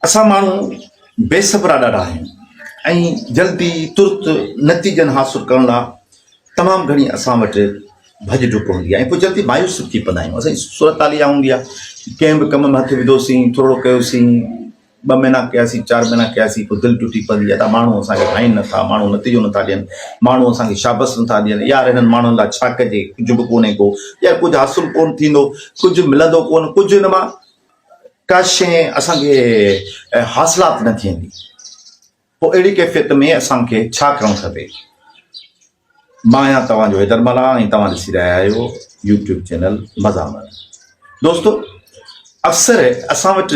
اسان ماڻهو بي صبرا ڏاڍا آهيون ۽ جلدي ترت نتيجن حاصل ڪرڻ لاء تمام گهڻي اسان وٽ ڀڄ ڊڪ هوندي آهي ۽ پوء جلدي مايوس به ٿي پوندا آهيون. اسان جي صورت حال اها هوندي آهي ڪنهن به ڪم ۾ هٿ وڌوسين، ٿورڙو ڪيوسين، ٻه مهينا ڪياسين، چار مهينا ڪياسين، پوء دل ٽٽي پوندي آهي ته ماڻهو اسان کي ڀائين نٿا، ماڻهو نتيجو نٿا ڏين، ماڻهو اسان کي شابس نٿا ڏين، يار هنن ماڻهن لاء ڇا ڪجي، ڪجهه به ڪونهي ڪو، يار ڪجهه حاصل ڪونه ٿيندو، ڪجهه ملندو ڪونه، ڪجهه هن مان ڪا شيء اسان کي حاصلات نه ٿيندي. پوء اهڙي ڪيفيت ۾ اسان کي ڇا ڪرڻ کپي؟ مان آهيان توهان جو حيدر ملاح ۽ توهان ڏسي رهيا آهيو يوٽيوب چينل مزامت. دوستو اڪثر اسان وٽ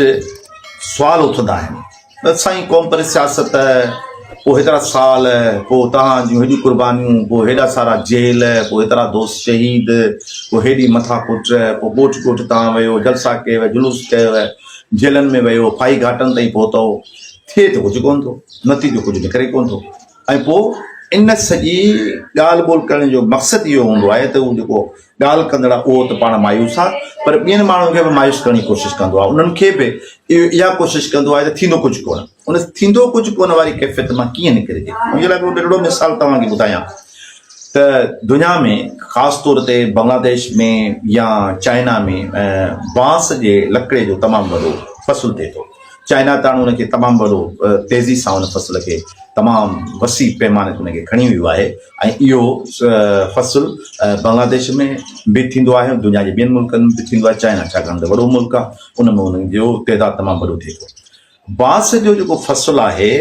سوال اٿندا آهن ته سائين قوم پرست سياست، پوء هيترا سال، پوء توهان جون هيڏيون قربانيون، پوء هيڏا سارا جيل، پوء هيترا دوست شهيد، پوء هيڏي مٿا ڪٽ، پوء ڳوٺ ڳوٺ توهان ويو، جلسا ڪيو، جلوس ڪيو، جيلن ۾ ويو، ڦاهي گهاٽن تائين پهتؤ، ٿئي ته ڪجهه ڪونه ٿو، نتيجو ڪجهه نڪري ڪونه ٿو ۽ پوء ان سڄي ڳالهه ٻولهه ڪرڻ جو مقصد اهو هوندو آهي ته هو جيڪو ڳالهه ڪندڙ آهي اهو ته پاڻ مايوس آهي پر ٻين ماڻهن کي به مايوس ڪرڻ جي ڪوشش ڪندو آهي، انهن کي به اها ڪوشش ڪندو آهي ته ٿيندو ڪجهه ڪونه. ان ٿيندو ڪجهه ڪونه واري ڪيفيت مان ڪيئن نڪرجي؟ ان جي لاء هڪڙو ننڍڙو مثال توهان کي ٻڌايان ته دنيا ۾ خاص طور تي بنگلاديش ۾ يا چائنا ۾ بانس جي لڪڙي جو تمام وڏو فصل ٿئي ٿو. چائنا تاڻ ان کي تمام وڏو تيزي سان ان فصل کي تمام وسيع پيماني تي ان کي کڻي ويو آهي ۽ اهو فصل بنگلاديش ۾ به ٿيندو آهي دنيا جي ٻين ملڪن ۾ به ٿيندو آهي. چائنا ڇاڪاڻ ته وڏو ملڪ آهي ان ۾ ان جو تعداد تمام وڏو ٿئي ٿو. بانس جو جيڪو فصل آهي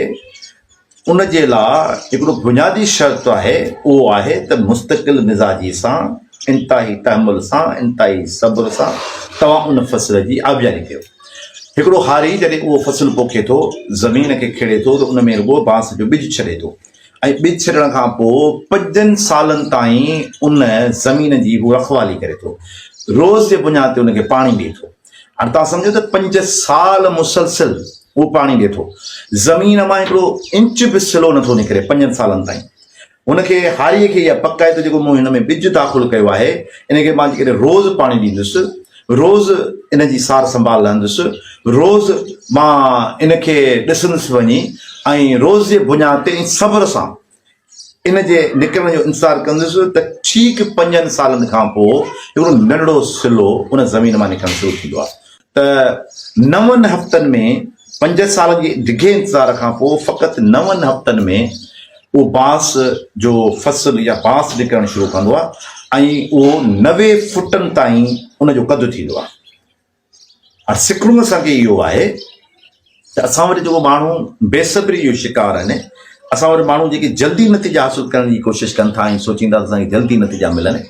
ان جي لاء هڪڙو بنيادي شرط آهي اهو آهي ته مستقل مزاجي سان انتهائي تحمل سان انتهائي صبر سان توهان ان فصل جي آبياري ڪيو. هڪڙو هاري جڏهن اهو فصل پوکي ٿو زمين کي کيڙي ٿو ته ان ۾ رڳو بانس جو ٻج ڇڏي ٿو ۽ ٻج ڇڏڻ کان پوء پنجن سالن تائين ان زمين جي هو رکوالي ڪري ٿو روز جي بنياد تي ان کي پاڻي ڏئي ٿو. هاڻي توهان سمجهو ته پنج سال مسلسل اهو پاڻي ڏئي ٿو. زمين مان هڪڙو انچ به سلو نٿو نڪري پنجن سالن تائين. هن کي هاريء کي اها پڪ آهي ته جيڪو مون هن ۾ ٻج داخل ڪيو آهي، ان کي مان جيڪڏهن روز پاڻي ڏيندس، روز ان جي سار سنڀال لهندس، روز مان ان کي ڏسندس وڃي ۽ روز جي بنياد تي ۽ صبر سان ان جي نڪرڻ جو انتظار ڪندس ته ٺيڪ پنجن سالن کان پوء هڪڙو ننڍڙو سلو ان زمين مان نڪرڻ شروع ٿيندو آهي ته نون هفتن ۾ پنج سالن جي ڊگهي انتظار کان پوء فقط نون هفتن ۾ اهو بانس جو فصل يا بانس نڪرڻ شروع ڪندو آهي ۽ اهو 90 فٽن تائين ان جو قد ٿيندو آهي. هاڻ سکڻو اسان کي اهو آهي ته اسان وٽ جيڪو ماڻهو بي صبري جو شڪار آهن، اسان وٽ ماڻهو جيڪي جلدي نتيجا حاصل ڪرڻ جي ڪوشش ڪن ٿا ۽ سوچين ٿا ته اسان کي جلدي نتيجا ملن،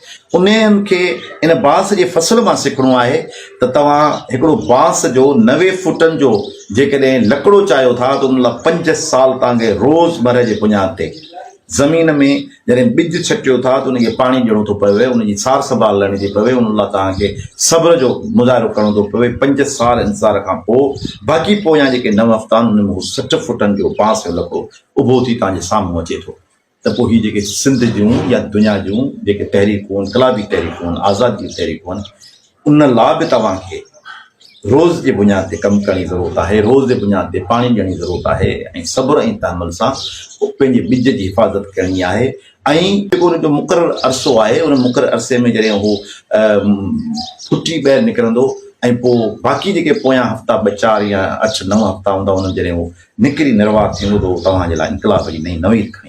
انهن کي ان بانس جي فصل مان سکڻو آهي ته توهان هڪڙو بانس جو 90 فوٽن جو جيڪڏهن لڪڙو چاهيو ٿا ته ان لاء پنج سال توهان کي روز مرهه جي بنياد تي زمين ۾ جڏهن ٻج ڇٽيو ٿا ته ان کي پاڻي ڏيڻو ٿو پوي، ان جي سار سنڀال لهڻي ٿي پوي، ان لاء توهان کي صبر جو مظاهرو ڪرڻو ٿو پوي. پنج سال انتظار کان پوء باقي پويان جيڪي نو هفتا آهن، انهن ۾ هو 60 فوٽن جو بانس جو لڪڙو اڀو ٿي توهان جي سامهون اچي ٿو ته پوء هي جيڪي سنڌ جون يا دنيا جون جيڪي تحريڪون، انقلابي تحريڪون، آزادي جون تحريڪون آهن، ان لا به توهان کي روز جي بنياد تي ڪم ڪرڻ جي ضرورت آهي، روز جي بنياد تي پاڻي ڏيڻ جي ضرورت آهي ۽ صبر ۽ تحمل سان پنهنجي ٻج جي حفاظت ڪرڻي آهي ۽ جيڪو ان جو مقرر عرصو آهي ان مقرر عرصي ۾ جڏهن هو ڦٽي ٻاهر نڪرندو ۽ پوء باقي جيڪي پويان هفتا ٻه چار يا اٺ نو هفتا هوندا انهن جڏهن هو نڪري نروار ٿيندو ته اهو توهان جي لاء انقلاب جي نئين نويد کڻي.